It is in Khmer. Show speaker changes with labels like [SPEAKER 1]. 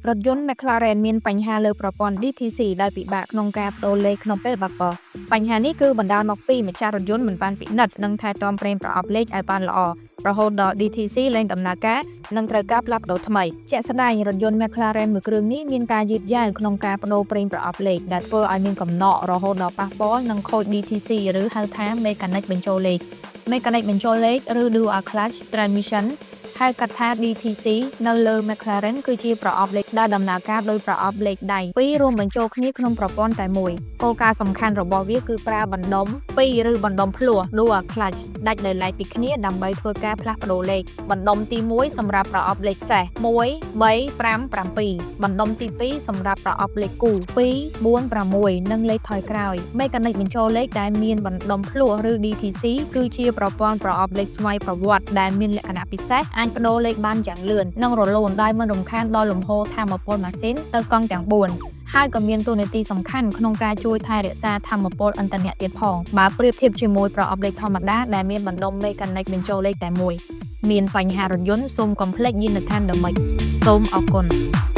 [SPEAKER 1] រថយន្ត McLaren មានបញ្ហាលើប្រព័ន្ធ DTC ដោយពិបាកក្នុងការប្ដូរលេខក្នុងពេលបើកបរបញ្ហានេះគឺបណ្ដាលមកពីម្ចាស់រថយន្តមិនបានពិនិត្យនិងថែទាំប្រេងប្រអប់លេខឲ្យបានល្អរហូតដល់ DTC លែងដំណើរការនិងត្រូវការផ្លាស់ប្ដូរថ្មីជាក់ស្ដែងរថយន្ត McLaren មួយគ្រឿងនេះមានការយឺតយ៉ាវក្នុងការប្ដូរប្រេងប្រអប់លេខដែលធ្វើឲ្យមានកំណករហូតដល់ប៉ះពាល់និងខូច DTC ឬហៅថាមេកានិកបញ្ចូលលេខមេកានិកបញ្ចូលលេខឬ Dual Clutch Transmission ហៅកាត់ថា DTC នៅលើ McLaren គឺជាប្រអប់លេខដែលដំណើរការដោយប្រអប់លេខដៃពីររួមបញ្ចូលគ្នាក្នុងប្រព័ន្ធតែមួយគោលការណ៍សំខាន់របស់វាគឺប្រើបណ្ដុំពីរឬបណ្ដុំភ្លោះ Dual Clutch ដាច់ដោយឡែកពីគ្នាដើម្បីធ្វើការផ្លាស់ប្ដូរលេខបណ្ដុំទី1សម្រាប់ប្រអប់លេខសេស1 3 5 7បណ្ដុំទី2សម្រាប់ប្រអប់លេខគូ2 4 6និងលេខថយក្រោយមេកានិកបញ្ចូលលេខដែលមានបណ្ដុំភ្លោះឬ DTC គឺជាប្រព័ន្ធប្រអប់លេខស្វ័យប្រវត្តិដែលមានលក្ខណៈពិសេសអាចប្ដូរលេខបានយ៉ាងលឿននិងរលូនដោយមិនរំខានដល់លំហូរថាមពលម៉ាស៊ីនទៅកង់ទាំង4ហើយក៏មានតួនាទីសំខាន់ក្នុងការជួយថែរក្សាថាមពលឥន្ធនៈទៀតផងបើប្រៀបធៀបជាមួយប្រអប់លេខធម្មតាដែលមានបណ្ដុំមេកានិកបញ្ចូលលេខតែមួយមានបញ្ហារថយន្តសូមកុំភ្លេចយានដ្ឋាន The Mix សូមអរគុណ។